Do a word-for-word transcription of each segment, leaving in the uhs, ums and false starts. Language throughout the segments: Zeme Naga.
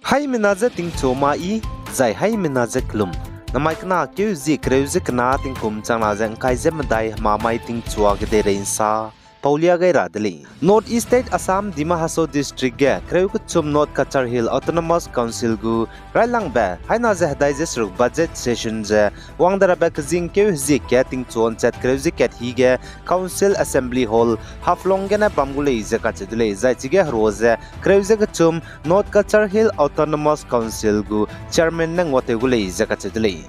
Haimena ze tingchu ma i, zai haimena ze kelum. Namai kena keu zie kereu ze kena tingkum changna ze ngkai ze medai hemamai tingchua kedeirei nsa paulia gai ra de lei. North East State Assam Dima Hasao District ge kereu kechum North Cachar Hill Autonomous Council gu railangbe haina ze hedai ze seruk budget session ze wang de rabe kezing keu hezie kat tingchu nchat kereu ze kat hi ge Council Assembly Hall Haflong gene bam gu lei ze kacheu de lei. Zai chige herua ze kereu ze kechum North Cachar Hill Autonomous Council gu Chairman ne nguatew gu lei ze kacheu de lei.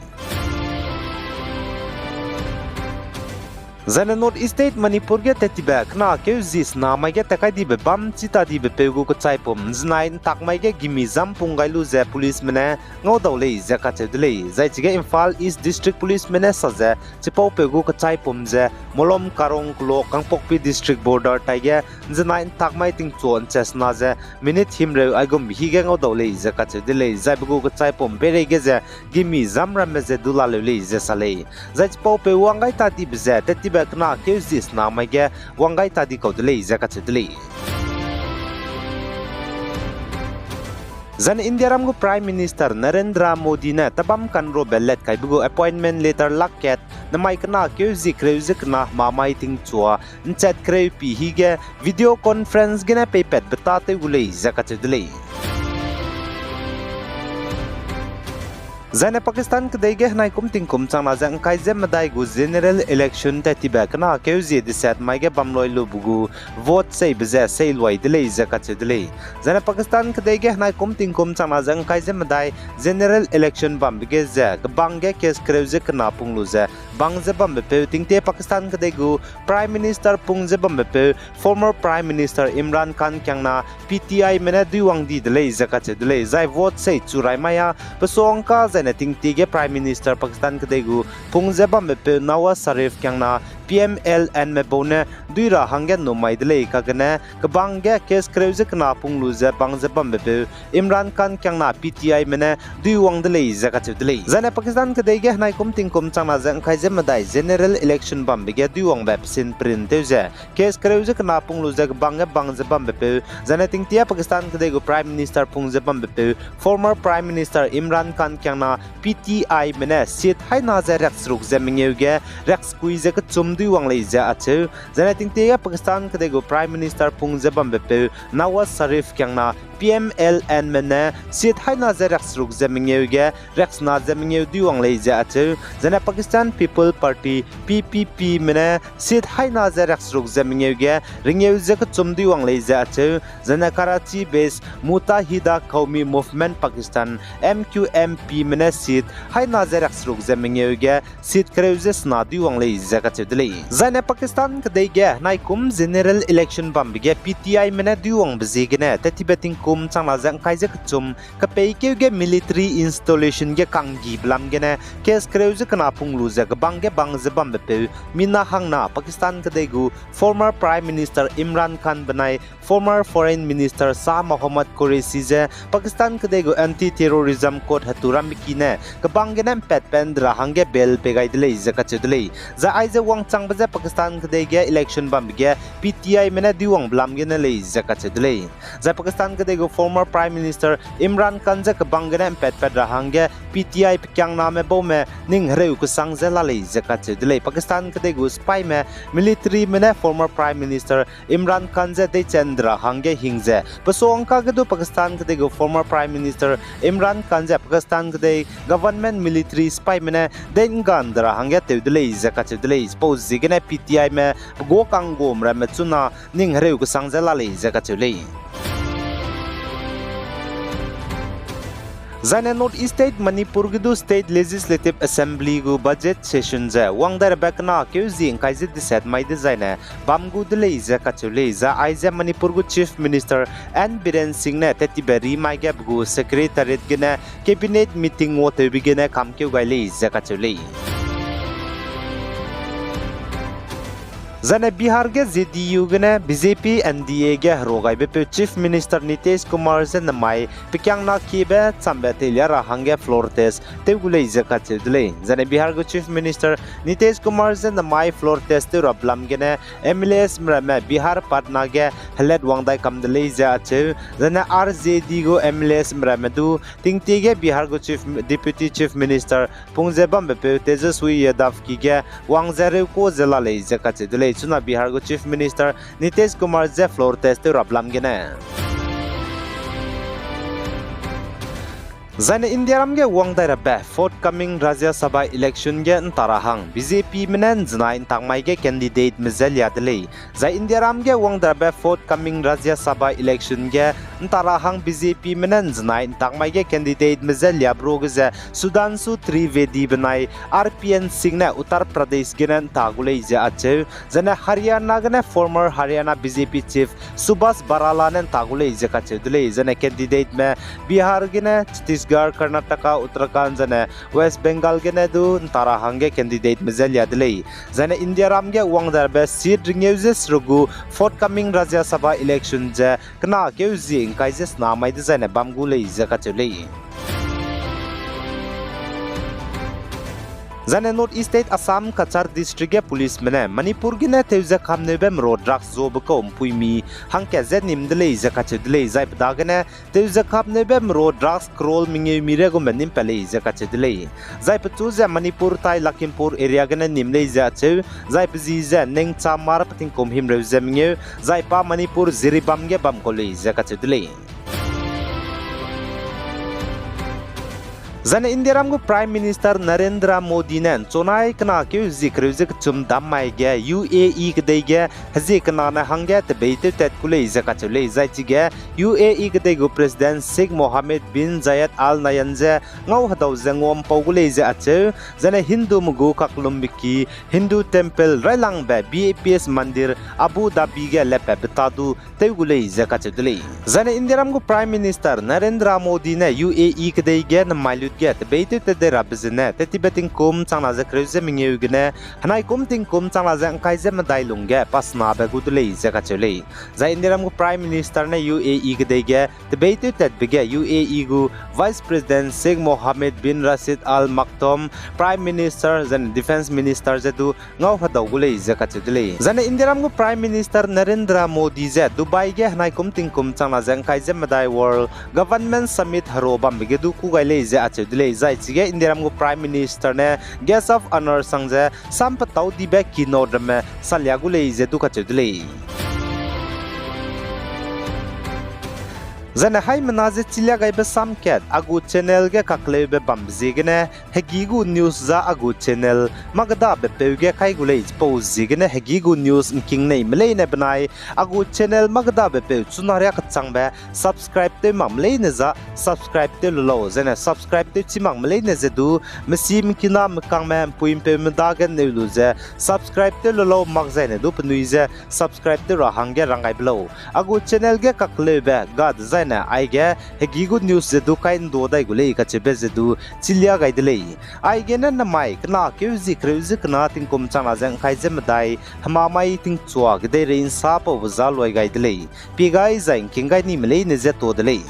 Zaine North East State Manipur ge tattibe kena keu zie sena mai ge takai dibe bam chita dibe peu gu kechaipum nzenai ntak mai ge gimi zam pung gai lu ze policeme ne ngaudau lei ze kacheu de lei. Zai chige Imphal East District Policeme ne sa ze chipaupeu gu kechaipum ze Molom Karong kelo Kangpokpi District border taige nzenai ntak mai tingchu nche sena ze minute himreu aigum hi ge ngaudau lei ze kacheu de lei. Zai be gu kechaipum peireige ze gimi zam ramme ze du laleu lei ze sa lei. Zai chipaupeu wang gai ta dibe ze tattibe kena keu zie sena mai ge wang gai ta di kau de lei ze kacheu de lei. Zaine Indiaram gu Prime Minister Narendra Modi ne tabam kanrobe let kaibe gu appointment letter lak kat namai kena keu zie kereu ze kena hemamai tingchua nchat kereu pi hi ge video conference gene peipatbe tâtew gu lei ze kacheu de lei. Zaine Pakistan kedei ge henaikum tingkum changna ze ngkai ze medai gu general election tattibe kena keu zie deset mai ge bam loi lube gu vote seibe ze seiluai de lei ze kacheu de lei. Zaine Pakistan kedei ge henaikum tingkum changna ze ngkai ze medai general election bambe ge ze kebang ge case kereu ze kena pung lu ze bang ze bambepeu tingtie Pakistan kedei gu Prime Minister pung ze bambepeu former Prime Minister Imran Khan kiangna P T Ime ne duiwang di de lei ze kacheu de lei. Zai vote sei chu rai mai a, pe suangka zaine tingtie ge Prime Minister Pakistan kedei gu pung ze bambepeu Nawaz Sharif kiangna P M L Nme bau ne dui ra hangge nnum mai de lei kagene kebang ge case kereu ze kena pung lu ze bang ze bambepeu Imran Khan kiangna P T Ime ne duiwang de lei ze kacheu de lei. Zaine Pakistan kedei ge henaikum tingkum changna ze ngkai ze medai general election bambe ge duiwangbe pesin print tew ze case kereu ze kena pung lu ze kebang ge bang ze bambepeu, zaine tingtie Pakistan kedei gu Prime Minister pung ze bambepeu former Prime Minister Imran Khan kiangna P T Ime ne seat haina ze riakseruk ze mengeu ge riaksekui ze kechum duiwang lei ze acheu. Zaine tingtie Pakistan kedei gu Prime Minister pung ze bambepeu Nawaz Sharif kiangna P M L Nme ne seat haina ze riakseruk ze mengeu ge riaksena ze mengeu duiwang lei ze acheu. Zaine Pakistan People Party, P P Pme ne seat haina ze riakseruk ze mengeu ge rengeu ze kechum duiwang lei ze acheu. Zaine Karachi based Muttahida Qawmi Movement Pakistan, M Q M Pme ne seat haina ze riakseruk ze mengeu ge seat kereu ze sena duiwang lei ze kacheu de lei. Zaine Pakistan kedei ge henaikum general election bambe ge P T Ime ne duiwangbe ziegene tattibe tingkum changna ze ngkai ze kechum kepeikeu ge military installation ge kanggibe lam gene case kereu ze kena pung lu ze kebang ge bang ze bambepeu mina hangna Pakistan kedei gu former Prime Minister Imran Khan benai former Foreign Minister Shah Mohammad Qureshi ze Pakistan kedei gu Anti-Terrorism Court hetu rambe ki ne kebang gene mpatpat de ra hangge bail pei gai de lei ze kacheu de lei. Zai aize wangchangbe je Pakistan kedei ge election bambe ge P T Ime ne duiwangbe lam gene lei ze kacheu de lei. Zai Pakistan kedei gu former Prime Minister Imran Khan je kebang gene mpatpat ra hangge P T I pekiangname baume ning hereu kesang ze la lei ze kacheu de lei. Pakistan kedei gu sipaime, militaryme ne former Prime Minister Imran Khan je deichen de ra hangge hing ze, pe suangka ge du Pakistan kedei gu former Prime Minister Imran Khan je Pakistan kedei government military sipaime ne dei'nggan de ra hangge tew de lei ze kacheu de lei. Chipau ziegene P T Ime pe guâ ka'nggum ramme chuna ning hereu kesang ze la lei ze kacheu lei. Zaine North East State Manipur ge du State Legislative Assembly gu budget session ze wang dai rabe kena keu zie ngkai ze deset mai dezaine bam gu de lei ze kacheu lei. Zai aize Manipur gu Chief Minister N Biren Singh ne tettibe ri mai ge pe gu Secretariat gene Cabinet meeting nguatewbe gene kamkeu gai lei ze kacheu lei. Zaine Bihar ge J D U gene B J P N D A ge herua gaibe peu Chief Minister Nitish Kumar je nemai pekiangna kiebe chambe teilia ra hangge floor test tew gu lei ze kacheu de lei. Zaine Bihar gu Chief Minister Nitish Kumar je nemai floor test tew rabe lam gene M L As meramme Bihar Patna ge helat wang dai kam de lei ze acheu. Zaine R J D gu M L As meramme du tingtie ge Bihar gu Chief, Deputy Chief Minister pung ze bambe peu Tejashwi Yadav ki ge wang ze reuka ze la lei ze kacheu de lei. Chuna Bihar gu Chief Minister Nitish Kumar je floor test tew rabe lam gene. Zaine Indiaram ge wang dai rabe forthcoming Rajya Sabha election ge ’nta ra hang B J P me ne ’nzenai ’ntak mai ge candidateme je lia de lei. Zai Indiaram ge wang dai rabe forthcoming Rajya Sabha election ge ’nta ra hang B J P me ne ’nzenai ’ntak mai ge candidateme je liabe ruage ze Sudhanshu Trivedi benai R P N Singh ne Uttar Pradesh gene ’nta gu lei ze acheu. Zaine Haryana gene former Haryana B J P chief Subhash Barala ne ’nta gu lei ze kacheu de lei. Zaine candidateme Bihar gene Chhattisgarh, Karnataka, Uttarakhand zaine West Bengal gene du ’nta ra hangge candidateme je lia de lei. Zaine Indiaram ge wang dai rabe seat rengeu ze seruk gu forthcoming Rajya Sabha election ze kena keu zie ’ngkai ze sena mai dezaine bam gu lei ze kacheu lei. Zaine North East State Assam Cachar District ge policeme ne Manipur gene teu ze kapneube merua drugs zuabe kau ’mpuimi hangkat je nim de lei ze kacheu de lei. Zai pe dagene teu ze kapneube merua drugs crore mengeu mi re gume nim pat lei ze kacheu de lei. Zai pechu ze Manipur tai Lakhimpur area gene nim lei ze acheu, zai pe zi ze Nengchamar pe tingkum himreu ze mengeu, zai pa Manipur Jiribam ge bam kau lei ze kacheu de lei. Zaine Indiaram gu Prime Minister Narendra Modi ne ’nchunai kena keu zie kereu ze kechum dam mai ge U A E kedei ge hezie kena ne hangge tebeîtew tat gu lei ze kacheu lei. Zai chige U A E kedei gu President Sheikh Mohammed bin Zayed Al Nahyan je ngau hedau ze nguampau gu lei ze acheu, zaine Hindume gu kaklumbeki Hindu Temple railangbe B A P S Mandir Abu Dhabi ge lepat beta du tew gu lei ze kacheu de lei. Zaine Indiaram gu Prime Minister Narendra Modi ne U A E kedei ge nemai lut ge tebeîtew tat dei rabe zene tettibe tingkum changna ze kereu ze mengeu gene henaikum tingkum changna ze ’ngkai ze medai lungge pasenabe gu de lei ze kacheu lei. Zai Indiaram gu Prime Minister ne U A E kedei ge tebeîtew tatbe ge U A E gu Vice President Sheikh Mohammed bin Rashid Al Maktoum, Prime Minister zaine Defence Minister je du ngau hedau gu lei ze kacheu de lei. Zaine Indiaram gu Prime Minister Narendra Modi je Dubai ge henaikum tingkum changna ze ’ngkai ze medai World Government Summit herua bambe ge du kû gai lei ze acheu de lei. Zai chige Indiaram gu Prime Minister ne Guest of Honour sang ze sam petau dibe keynote ramme salia gu lei ze du kacheu de lei. Zaine haimena ze chilia gaibe sam kat a gu channel ge kakleube bambe ziegene hegî gu news za a gu channel mâ kêdabe peu ge kai gu lei. Chipau ziegene hegî gu news ’ngking neime leine benai a gu channel mâ kêdabe peu chuna riâ kechangbe subscribe tew makme leine za subscribe tew lu lau, zaine subscribe tew chî makme leine ze du mesi mekiname kangme ’mpui'mpeume dage neu lu ze subscribe tew lu lau, makzaine du penui ze subscribe tew ra hangge rang gai be lau. A gu channel ge kakleube ga dezaine aige hegî gu news ze du kai ’nda dai gu lei kacheube ze du chilia gai de lei. Aigene nemai kena keu zie kereu ze kena tingkum changna ze ’ngkai ze medai hemamai tingchua kedeirei ’nsa paube za luai gai de lei. Pie gai zai ’ngking gai nime leine ze tuâ de lei.